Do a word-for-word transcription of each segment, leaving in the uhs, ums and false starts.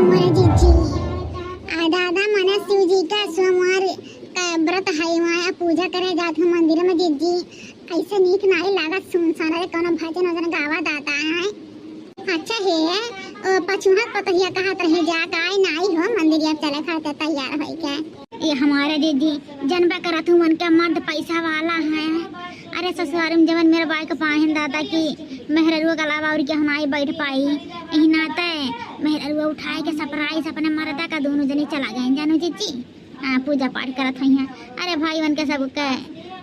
मोरे जिज्जी, आ दादा, मने शिव जी का सोमवार का व्रत है, वहाँ पूजा करे जात हूँ मंदिर में जिज्जी। ऐसे नीक नाई लागत, सुनसान रे, कोनो भजन वजन गावा दादा है। अच्छा हे, ओ पछुहा पतहिया कहत रहे जा, गाय नाई हो मंदिर अब चले खाते तैयार होई के। ये हमारे जिज्जी, जनबा करत हूँ उनके मर्द पैसा वाला है। अरे ससुराल में जवन मेरे बाई के पाहिन दादा की मेहररुआ के अलावा और के हम आई बैठ पाई। यही नाते मेहररुआ उठाए के surprise अपने मर्दा का दोनों जनी चला गए, जानू जिज्जी। हाँ, पूजा पाठ करत हई हैं। अरे भाई, उनके सबके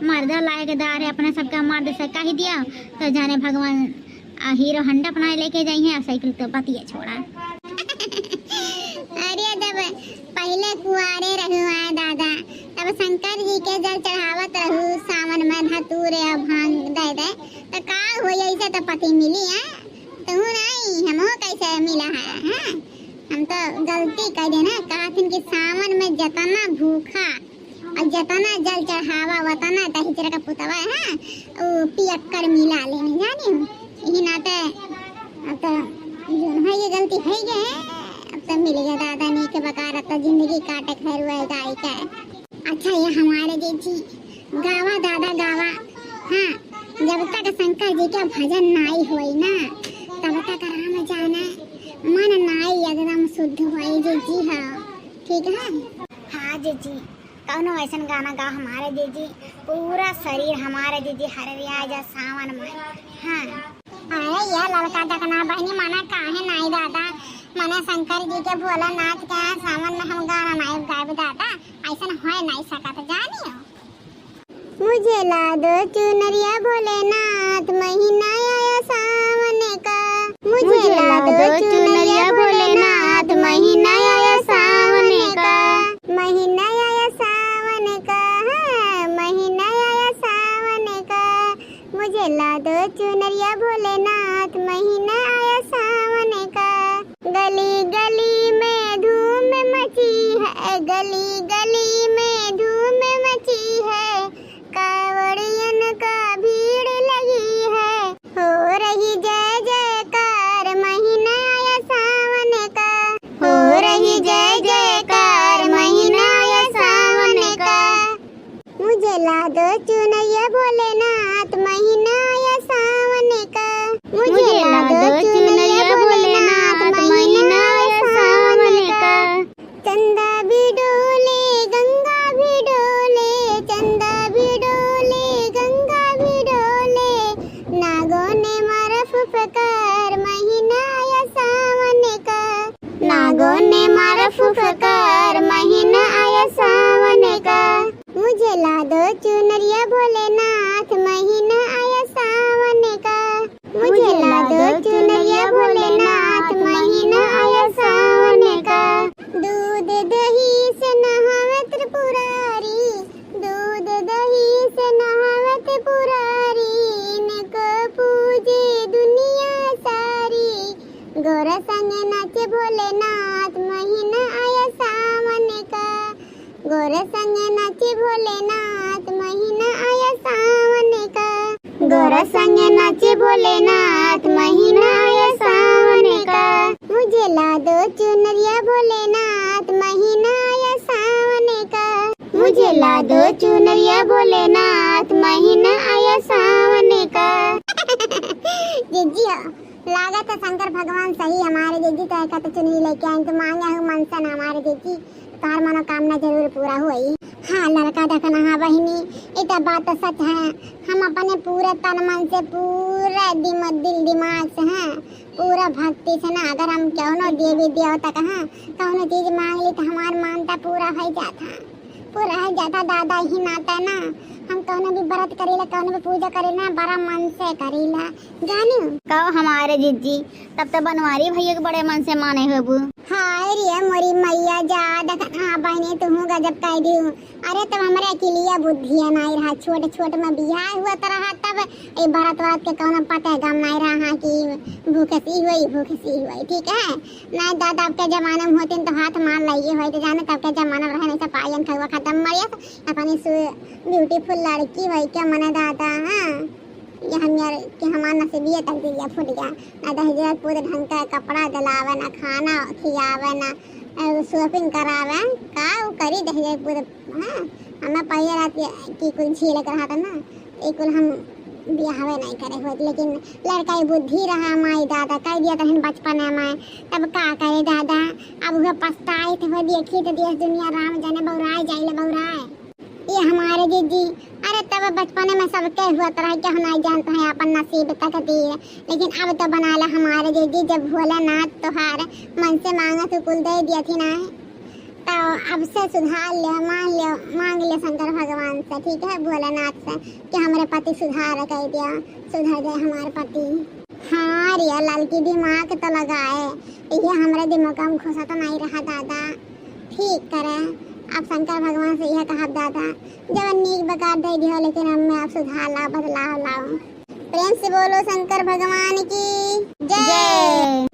मर्द लायकदार है, अपने सबके मर्द से कह दिया तो जाने भगवान आ, हीरो हंडा अपना लेके जाई हैं, आ साइकिल तो बतिया छोड़ा। अरे, जब पहले कुआरे रहू आए दादा, तब शंकर जी के जल चढ़ावत रहू सावन में, धतूरे और भांग दे दे, तो का होई, ऐसे तो पति मिली है। तू नहीं, हमहू कैसे मिला है, हैं? हम तो गलती कर देना, कहथिन कि सावन में जतना भूखा और जतना जल चढ़ावा, वतना दहिजरा का पुतवा है, उ पियक्कड़ मिला लेने, जानी हो। यही नाते अब तो जोन है ये गलती है गए, अब तो मिल गया दादा नीक बकार, अब तो जिंदगी काटे खैर हुआ गाय का। अच्छा, ये हमारे जिज्जी गावा दादा गावा। हाँ, जब तक शंकर जी के भजन नाई होई ना, तब तक राम जाने मन नाई एकदम शुद्ध होई जिज्जी। हाँ, ठीक है। हाँ जिज्जी, कौनो ऐसन गाना गाओ हमारे जिज्जी, पूरा शरीर हमारे जिज्जी हरिया जा सावन में। हाँ। अरे ये ललका देखना बहिनी, मने काहे नाई दादा, मने शंकर जी के भोलेनाथ के सावन में हम गाना नाई गाएब दादा, ऐसन होए नाई सकत, जानी हो। मुझे ला दो चुनरिया भोलेनाथ, महीना आया सावन का। मुझे ला दो चुनरिया भोलेनाथ, महीना आया सावन का। महीना आया सावन का, हाँ, महीना आया सावन का। मुझे ला दो चुनरिया भोलेनाथ, महीना आया सावन का। गली गली में धूम मची है, गली गली में धूम मची है, कावड़ियन का भीड़ लगी है। हो रही जय जयकार, महीना आया सावन का। हो रही जय जयकार, महीना आया सावन का। मुझे ला दो चुनरिया भोलेनाथ, महीना आया सावन का। मुझे ला दो चुनरिया भोलेनाथ, महीना आया सावन का। चंदा भी डोले, गंगा भी डोले, चंदा भी डोले, गंगा भी डोले। नागों ने मारा फुफकार, महीना आया सावन का। नागों ने मारा फुफकार, महीना आया सावन का। मुझे ला दो चुनरिया भोलेनाथ, महीना आया सावन का। मुझे ला दो चुनरिया भोलेनाथ, महीना आया सावन का। दूध दही से नहावे त्रिपुरारी, दूध दही से नहावे त्रिपुरारी, इनको पूजे दुनिया सारी। गोरा संगे नाचे भोलेनाथ, महीना आया सावन का। गोरा संगे नाचे भोलेनाथ, महीना आया सावन का। गोरा संगे नाचे भोलेनाथ, महीना आया सावन का। मुझे ला दो चुनरिया भोलेनाथ, महीना आया सावन का। मुझे ला दो चुनरिया भोलेनाथ, महीना आया सावन का। जिज्जी हो, लागत है शंकर भगवान सही हमारे जिज्जी तो एक तो चुनरी लेके आए, तो मांगे हो मनसा ना हमारे जिज्जी, तोहार मनोकामना जरूर पूरा होई। हाँ ललका देखना, हाँ बहिनी, ई तो बात तो सच है। हम अपने पूरे तन मन से, पूरे दिम-, दिल दिमाग से, हाँ, पूरा भक्ति से ना, अगर हम कौनो देवी देवता का, हाँ, कौनो चीज मांग ली तो हमार मानता पूरा हो जाता, पूरा हो जाता दादा। ही नाते ना हम कौनो भी व्रत करीला, कौनो भी पूजा करीला, बड़ा मन से करीला, जानी। कहो हमारे जिज्जी, तब तो बनवारी भैया के बड़े मन से माने होबू। हाय रे मोरी मैया, जा देखना बहिनी, तुहू गजब कह दियो। अरे तब हमरे अकिलिया बुद्धिया नाई रहा, छोट छोट में बियाह हुआ त रहा, तब ए बरत वरत के कौनो पते गम नाई रहा कि भूखे सी हुई, भूखे सी हुई, ठीक है। नाई दादा, अब के जमाने में होते तो हाथ मार लाइए होई, तो जाने तब के जमाना में रहे, नहीं तो पायन खगवा खत्म मरिया, अपनी सु-, beautiful लड़की होई के मने दादा, हाँ। ये हम यार कि हमार नसीबिये तकदीरिया फूट गया। ना दहेजवा के पूत ढंग का कपड़ा दिलावे, ना खाना खियावे, ना, अ, shopping करावे। का उ करी दहेजवा के पूत, हाँ? हमें पहिले रात के, कि कुल झेले के रहत ना, ई कुल हम बियाहवे नहीं करे होत, लेकिन लड़का के बुद्धि रहा माई दादा, कह दिया तहन बचपने में, तब का करे दादा, अब उहे पछताइत हो, देखी तो देश दुनिया राम जाने बौराए जाइले बौराए। ये हमारे जीजी, अरे तब बचपने में सबके हुआ तरह के हम नहीं जानते हैं अपन नसीब तकदीर, लेकिन अब तो बना ला हमारे जीजी, जब भोलेनाथ तोहार मन से मांगा तो कुल दे दिया थी ना, तो अब से सुधार ले, मान ले, मांग ले शंकर भगवान से, ठीक है, भोलेनाथ से कि हमरे पति सुधार कर दिया, सुधर जाए हमारे पति। हाँ रे ललकी, दिमाग तो लगाए, ये हमरे दिमाग में घुसा तो नहीं रहा दादा। ठीक करे, अब शंकर भगवान से यह कहब दादा, जब नीक बेकार दे दियो, लेकिन अब मैं अब सुधार लाओ, बदलाव लाओ। प्रेम से बोलो शंकर भगवान की जय। जय।